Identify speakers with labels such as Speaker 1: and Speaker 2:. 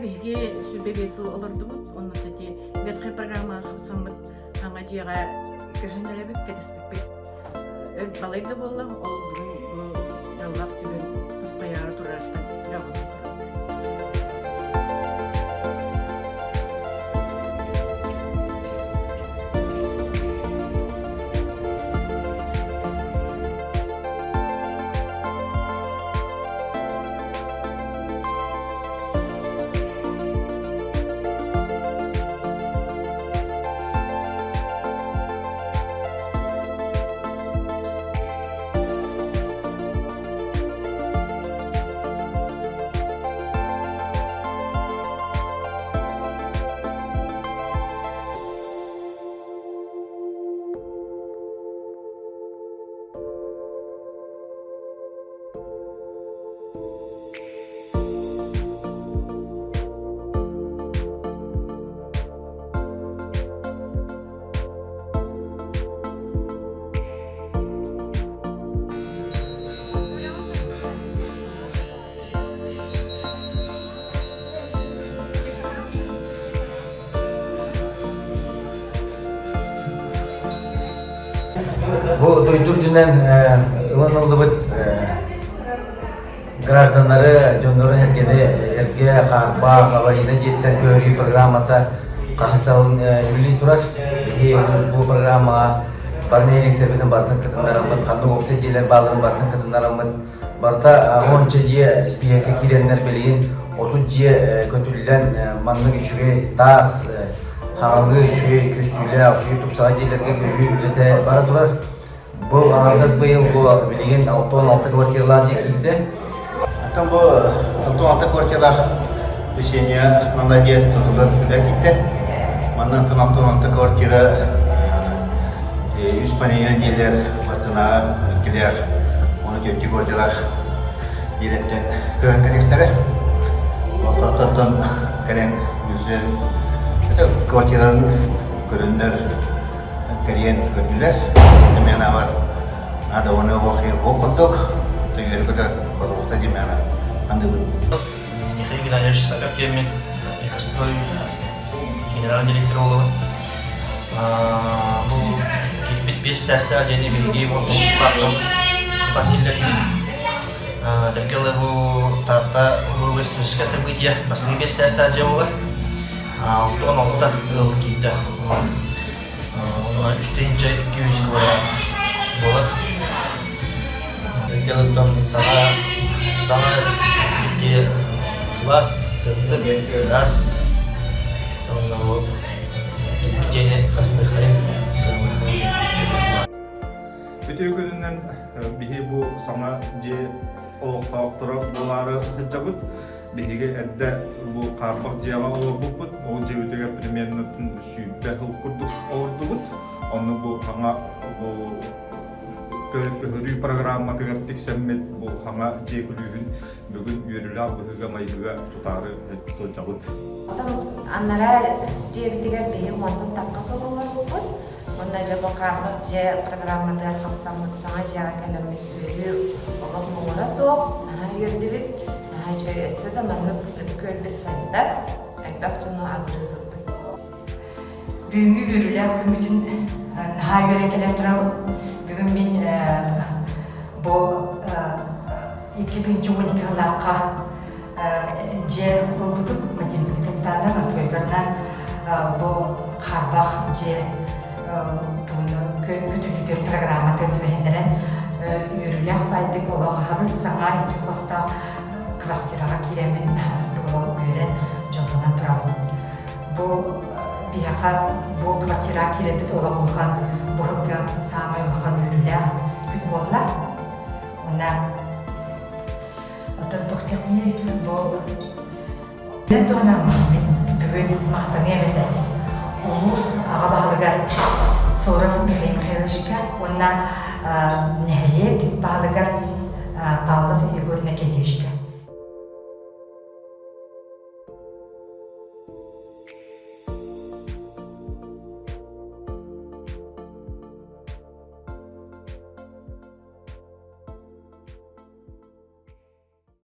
Speaker 1: биһиги 25 сыл олордубут, онно ити ветхай программаҕа хапсаммыт саҥа дьиэҕэ көһөн эрэбит, кэтэспиппит. Өр балай да буолла, ол бүгүн бу дьоллоох түгэн тусхайаары турарыттан дьоллонон турабыт.
Speaker 2: Бу дойду үрдүнэн ылыныллыбыт гражданнары, дьоннору эргэни эргэ хаарбах аварийнай дьиэттэн көһөрүү программата хаһыс да сылын үлэлии турар. Биһи улуус бу программаҕа бары нэһилиэктэрбитин барытын кытыннараммыт, ханнык уопсай дьиэлэр баалларын барытын кытыннараммыт, барыта уонча дьиэ испииһэккэ киирэннэр билигин 30 дьиэ көтүллэн маннык үчүгэй таас, хаҥалыы үчүгэй көстүүлээх, үчүгэй тупсаҕай дьиэлэргэ көһүү үлэтэ бара турар. Бу аҥардас быйыл бу билигин 66 квартиралаах дьиэ киирдэ.
Speaker 3: Оттон бу 66 квартиралаах решение манна дьиэ тутуллан үлэ киирдэ. Манна 66 квартира үс панельнай дьиэлэр бартынааҕы иккилээх уонна түөртүү квартиралаах дьиэлэртэн көһөн кэлиэхтэрэ. Оттон кэлэн үсүн квартираны көрөннөр кэрийэн көрдүлэр. Мен авар надо оны ол курдук төгүрүкөтө бодоруохта диэмэҕэ андыбын.
Speaker 4: Михаил Геннадьевич Саков диэммин Экострой генеральный директор буолабын. Бу киирбит биэс этээстээх дьиэни биһиги 19 тутан киллэрдибит. Тэргэ бу Таатта улууга историческое событие бастакы биэс этээстээх дьиэ буолар. 66 ыал киирдэ. 3200 квадрат буолар. Ыккалыттан саҥа саҥа дьиэ сылаас, сырдык, ыраас. Онно бу дьиэни хастыаххайын, сыаналыаххайын.
Speaker 5: Үтүө күнүнэн биһи бу саҥа дьиэ олохтоохторо буолаары сылдьабыт. Биһиги эрдэ бу хаарбах дьиэҕэ олорбуппут. Ол дьиэбитигэр примерно 20 сыл курдук олордубут. Онно бу саҥа бу көһөрүү программатыгар тиксэммит бу саҥа дьиэ күлүүһүн бүгүн үөрүүлээх быһыыга-майгыга тутаары сылдьабыт.
Speaker 6: Оттон анараа дьиэбитигэр биһи уонтан тахха сыл олорбуппут. Уонна дьэ бу хаарбах дьиэ программатыгар хапсаммыт саҥа дьиэҕэ кэлэммит үөрүү олох муҥура суох. Наһаа үөрдүбүт. Наһаа үчүгэй өссө да маннык көрбүт сайдар, элбэх дьону абырыырбыт.
Speaker 7: Бүгүҥҥү үөрүүлээх күммүтүн наһаа үөрэн кэлэн турабын. Бүгүн мин бу 2012 сыллаахха дьиэ ылбытым Матинский капитаннар Антуайбарынан бу хаарбах дьиэ күн күтүлүтэр программатын түбэһиннэрэн үөрүүлээх баайдык олох аһабыс саҥа икки хостоох квартираҕа киирэммин олох үөрэн дьоллонон турабын. Бу биһиэхэ бу квартираҕа киирэрбит олох улахан бу сылга саамай улахан үөрүүлээх күн буолла. Уонна оттон туох диэхпиний бу Мен туһунан мин бүгүн махтаныам этэ улуус аҕа баһылыгар Соров Михаил Михайловичка уонна нэһилиэк баһылыгар Павлов Егор Иннокентьевичка.